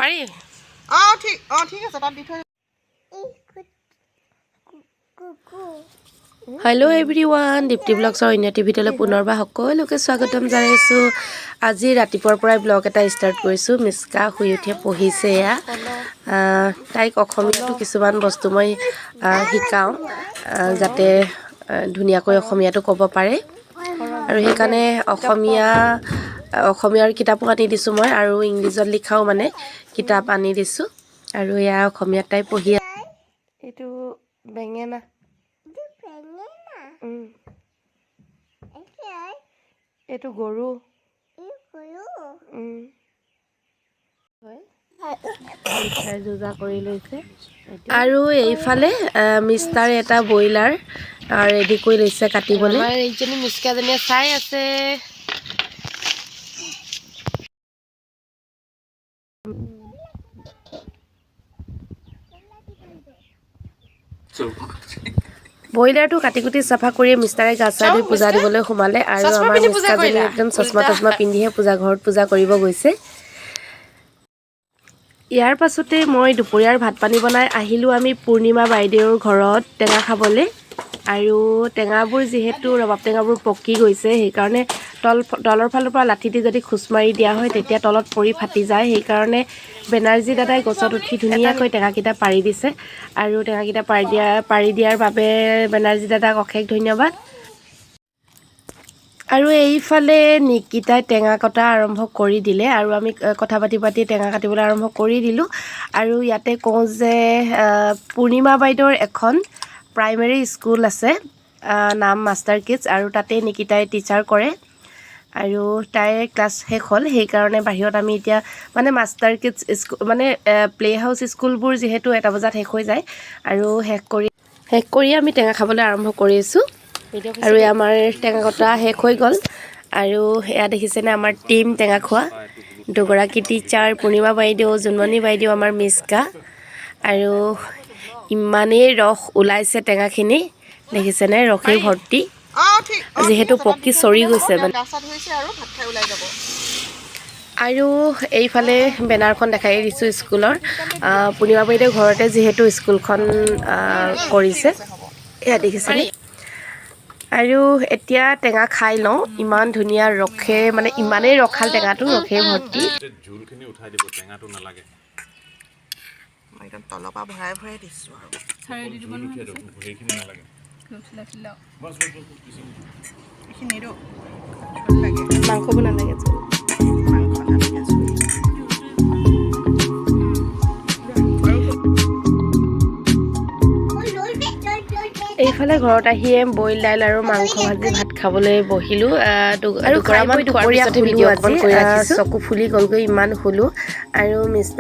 পাৰি। অঁ, ঠিক, অঁ, ঠিক আছে, তাত দি থৈ। হেল্ল' এভৰি ওৱান, দীপ্তি ব্লগছৰ অন্য এটি ভিডিঅ'লৈ পুনৰবাৰ সকলোকে স্বাগতম জনাইছোঁ। আজি ৰাতিপুৱাৰ পৰাই ব্লগ এটা ষ্টাৰ্ট কৰিছোঁ। মিছকা শুই উঠিয়ে পঢ়িছে। এয়া তাইক অসমীয়াটো কিছুমান বস্তু মই শিকাওঁ, যাতে ধুনীয়াকৈ অসমীয়াটো ক'ব পাৰে আৰু সেইকাৰণে অসমীয়াৰ কিতাপো আনি দিছোঁ মই আৰু ইংলিছত লিখাও মানে কিতাপ আনি দিছোঁ। আৰু এয়া অসমীয়াত তাই পঢ়ি। এইটো বেঙেনা। এইটো গৰু। যোজা কৰি লৈছে। আৰু এইফালে মিষ্টাৰে এটা ব্ৰইলাৰ ৰেডি কৰি লৈছে কাটিবলৈ। আমাৰ এইজনী মিচকাজনীয়ে চাই আছে। ব্ৰইলাৰটো কাটি কুটি চাফা কৰি মিষ্টাৰে গা চা ধুই পূজা দিবলৈ সোমালে। আৰু চশমা আমাৰ পিন্ধি পূজা মিষ্টাজনী কৰিলা? একদম চশমা উল্টা। তচমা পিন্ধিহে পূজা ঘৰত পূজা কৰিব গৈছে। ইয়াৰ পাছতে মই দুপৰীয়াৰ ভাত পানী বনাই আহিলোঁ আমি পূৰ্ণিমা বাইদেউৰ ঘৰত টেঙা খাবলৈ। আৰু টেঙাবোৰ যিহেতু ৰবাব টেঙাবোৰ পকি গৈছে, সেইকাৰণে তলৰ ফালৰ পৰা লাঠি দি যদি খোচ মাৰি দিয়া হয়, তেতিয়া তলত পৰি ফাটি যায়। সেইকাৰণে বেনাৰ্জী দাদাই গছত উঠি ধুনীয়াকৈ টেঙাকেইটা পাৰি দিছে। আৰু টেঙাকেইটা পাৰি দিয়াৰ বাবে বেনাৰ্জী দাদাক অশেষ ধন্যবাদ। আৰু এইফালে নিকিতাই টেঙা কটা আৰম্ভ কৰি দিলে আৰু আমি কথা পাতি পাতি টেঙা কাটিবলৈ আৰম্ভ কৰি দিলোঁ। আৰু ইয়াতে কওঁ যে পূৰ্ণিমা বাইদেউৰ এখন প্ৰাইমেৰী স্কুল আছে, নাম মাষ্টাৰ কিডছ, আৰু তাতে নিকিতাই টিচাৰ কৰে। আৰু তাইৰ ক্লাছ শেষ হ'ল, সেইকাৰণে বাহিৰত আমি এতিয়া মানে মাষ্টাৰ কিডছ স্কুল মানে প্লে হাউচ স্কুলবোৰ যিহেতু 1 বজাত শেষ হৈ যায়। আৰু শেষ কৰি আমি টেঙা খাবলৈ আৰম্ভ কৰিছোঁ। আৰু এয়া আমাৰ টেঙা কটা শেষ হৈ গ'ল। আৰু এয়া দেখিছেনে আমাৰ টীম টেঙা খোৱা, দুগৰাকী টিচাৰ পূৰ্ণিমা বাইদেউ, জোনমণি বাইদেউ, আমাৰ মিছকা। আৰু ইমানেই ৰস ওলাইছে টেঙাখিনি, দেখিছেনে, ৰসেই ভৰ্তি। অঁ, ঠিক, অঁ, ঠিক যিহেতু আছে, তাত পকি দি থৈ চৰি আহিব। গৈছে তেওঁ মানে। গা চা ধুইছে আৰু ভাত খাই ওলাই যাব। আৰু এইফালে বেনাৰখন দেখাই দিছোঁ স্কুলৰ। পূৰ্ণিমা বাইদেউ ঘৰতে যিহেতু স্কুলখন ঠিক কৰিছে। আছে, হ'ব। এয়া দেখিছেনে? আৰু এতিয়া টেঙা খাই লওঁ। ইমান ধুনীয়া ৰসে, মানে ইমানেই ৰসাল টেঙাটো, ৰসে ভৰ্তি। জোলখিনি উঠাই দিব, টেঙাটো নালাগে। মই একদম তলৰ পৰা ভৰাই ভৰাই দিছোঁ আৰু। জোল উঠিয়াই দিব, সেইখিনি নালাগে। বাছ বাছ বাছ, বেছি নিদিওঁ। এইখিনি নিদিওঁ, জোল লাগে। মাংসবোৰ নালাগে জোল। মাংস নালাগে জোল। এইফালে ঘৰত আহিয়ে বইল দাইল আৰু মাংস ভাজি ভাত খাবলৈ বহিলোঁ। আৰু দুগৰামান খোৱাৰ দুপৰীয়া পিছতহে শুলো ভিডিঅ' অকণমান আজি কৰি ৰাখিছোঁ। চকু ফুলি গ'লগৈ, ইমান শুলোঁ। আৰু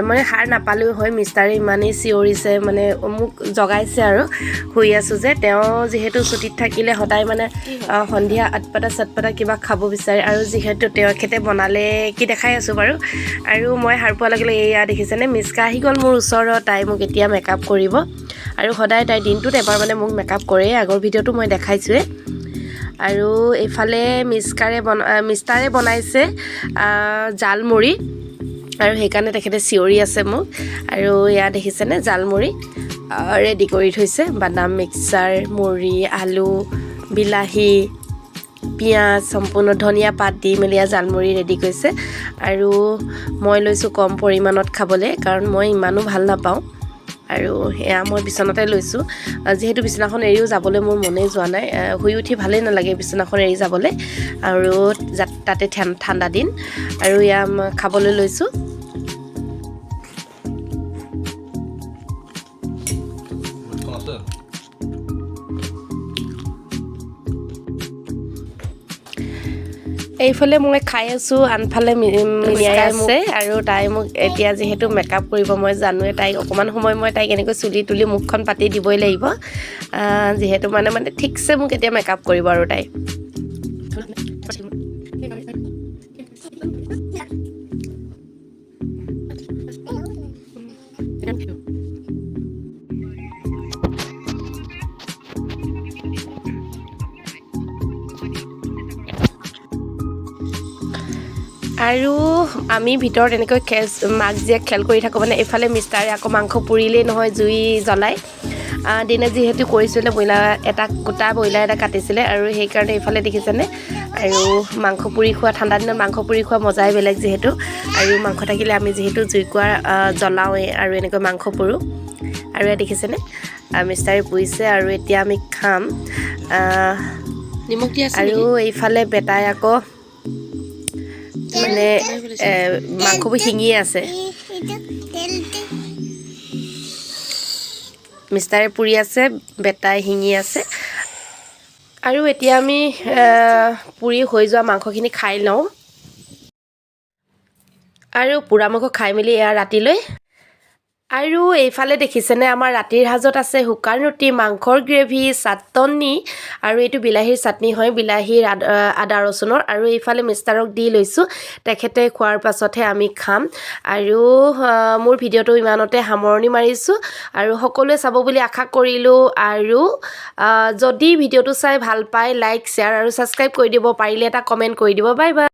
মানে সাৰ নাপালেও হয়, মিষ্টাৰে ইমানেই চিঞৰিছে, মানে মোক জগাইছে। আৰু শুই আছোঁ যে তেওঁ যিহেতু ছুটীত থাকিলে সদায় মানে সন্ধিয়া আটপাতা চাটপাতা কিবা খাব বিচাৰে। আৰু যিহেতু তেখেতে বনালে, কি দেখাই আছোঁ বাৰু। আৰু মই সাৰ পোৱাৰ লগে লগে এয়া দেখিছেনে, মিছকা আহি গ'ল মোৰ ওচৰত। তাই মোক এতিয়া মেকআপ কৰিব। আৰু সদায় তাই দিনটোত এবাৰ মানে মোক মেকআপ কৰে, আগৰ ভিডিঅ'টো মই দেখাইছোঁৱে। আৰু এইফালে মিছকাৰে বনা মিষ্টাৰে বনাইছে জালমুড়ি। আৰু সেইকাৰণে তেখেতে চিঞৰি আছে মোক। আৰু এয়া দেখিছেনে, জালমুড়ি ৰেডি কৰি থৈছে। বাদাম মিক্সাৰ, মুড়ি, আলু, বিলাহী, পিঁয়াজ, সম্পূৰ্ণ ধনিয়া পাত দি মেলি এয়া জালমুড়ি ৰেডি কৰিছে। আৰু মই লৈছোঁ কম পৰিমাণত খাবলৈ, কাৰণ মই ইমানো ভাল নাপাওঁ। আৰু এয়া মই বিচনাতে লৈছোঁ, যিহেতু বিচনাখন এৰিও যাবলৈ মোৰ মনেই যোৱা নাই। শুই উঠি ভালেই নালাগে বিচনাখন এৰি যাবলৈ। আৰু তাতে ঠাণ্ডা দিন। আৰু এয়া মই খাবলৈ লৈছোঁ। আছে। এইফালে মই খাই আছোঁ, আনফালে মিছকাই আছে। আৰু তাই মোক এতিয়া যিহেতু মেকআপ কৰিব, মই জানোৱে তাইক অকণমান সময় মই তাইক এনেকৈ চুলি তুলি মুখখন পাতি দিবই লাগিব। যিহেতু মানে মানে ঠিকছে মোক এতিয়া মেকআপ কৰিব আৰু তাই। আৰু আমি ভিতৰত এনেকৈ খেল, মাক জীয়েক খেল কৰি থাকোঁ। মানে এইফালে মিষ্টাৰে আকৌ মাংস পুৰিলেই নহয়, জুই জ্বলাই। দিনত যিহেতু কৰিছিলে, ব্ৰইলাৰ এটা, গোটা ব্ৰইলাৰ এটা কাটিছিলে আৰু সেইকাৰণে এইফালে দেখিছেনে। আৰু মাংস পুৰি খোৱা, ঠাণ্ডা দিনত মাংস পুৰি খোৱা মজাই বেলেগ যিহেতু। আৰু মাংস থাকিলে আমি যিহেতু জুইকুৰা জ্বলাওঁৱেই আৰু এনেকৈ মাংস পুৰোঁ। আৰু ইয়াত দেখিছেনে, মিষ্টাৰে পুৰিছে আৰু এতিয়া আমি খাম। নিমখ দিয়া আছে। আৰু এইফালে বেটাই আকৌ মানে মাংসবোৰ শিঙিয়ে আছে। মিষ্টাৰে পুৰি আছে, বেটাই শিঙি আছে। আৰু এতিয়া আমি পুৰি হৈ যোৱা মাংসখিনি খাই লওঁ। আৰু পোৰা মাংস খাই মেলি এয়া ৰাতিলৈ। আৰু এইফালে দেখিছেনে, আমাৰ ৰাতিৰ সাজত আছে শুকান ৰুটি, মাংসৰ গ্ৰেভি, চাটনি আৰু এইটো বিলাহীৰ চাটনি হয়, বিলাহীৰ আদা ৰচুনৰ। আৰু এইফালে মিষ্টাৰক দি লৈছোঁ, তেখেতে খোৱাৰ পাছতহে আমি খাম। আৰু মোৰ ভিডিঅ'টো ইমানতে সামৰণি মাৰিছোঁ আৰু সকলোৱে চাব বুলি আশা কৰিলোঁ। আৰু যদি ভিডিঅ'টো চাই ভাল পায়, লাইক, শ্বেয়াৰ আৰু ছাবস্ক্ৰাইব কৰি দিব, পাৰিলে এটা কমেণ্ট কৰি দিব। Bye bye.